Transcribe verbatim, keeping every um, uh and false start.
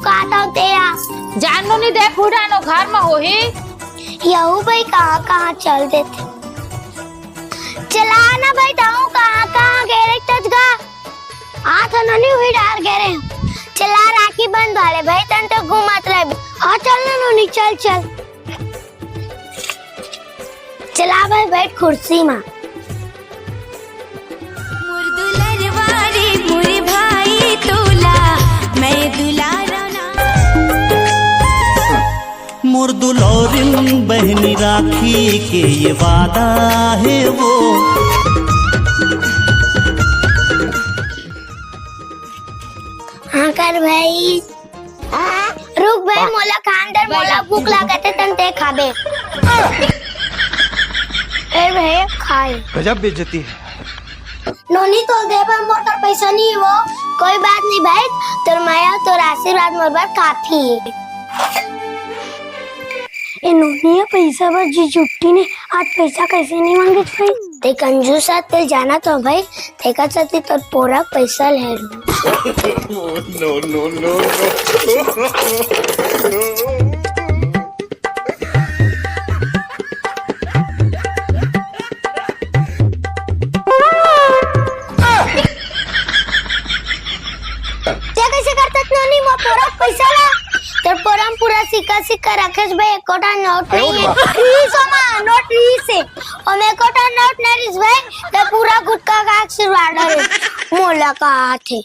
का तो तेरा। जानो नहीं, देख उड़ानो घर में होही। यहू भाई कहाँ कहाँ चल देथे। चला ना भाई, ताऊ कहाँ कहाँ गे रहे तजगा। आ तो नोनी हुई डार गे रहे। चला राखी बंधवा ले भाई, तन तो घुमात रहे। हाँ चल ना नोनी, चल चल। चला भाई, बैठ कुर्सी में। मोर दुलरवा रे मोर भाई तोला, मैं दुलारा ना। मोर दुलौरिन बहनी राखी के ये वादा है वो। हाँ कर भाई। रुक बे, मोला खान दे, मोला भूख लागत हे, तन ते खाबे। ए भाई, खाए। गजब बेइज्जती है। नोनी तो देबा, मोर कर पैसा नहीं वो। कोई बात नहीं भाई, तोर माया, तोर आशीर्वाद मोर बर काफी है। ए नोनी, ये पैसा बर जी जुट्टी ने, आज पैसा कैसे नहीं मांगे भाई? ते कंजूस आ, ते जाना तो भाई, तेकर सेती तोर पोरा पैसा ले लो। No, no, no, no। ते कैसे करता नोनी, मोर पोरा पैसा ला? तोर पोरा में पूरा सिक्का सिक्का रखेस भाई, एकोटा नोट नहीं है। रीस ओमा, नोट रीस है। ओमे एकोटा नोट नहीं रीस भाई, ते पूरा गुटखा खा के सिरवा डारे। मोला का आथे।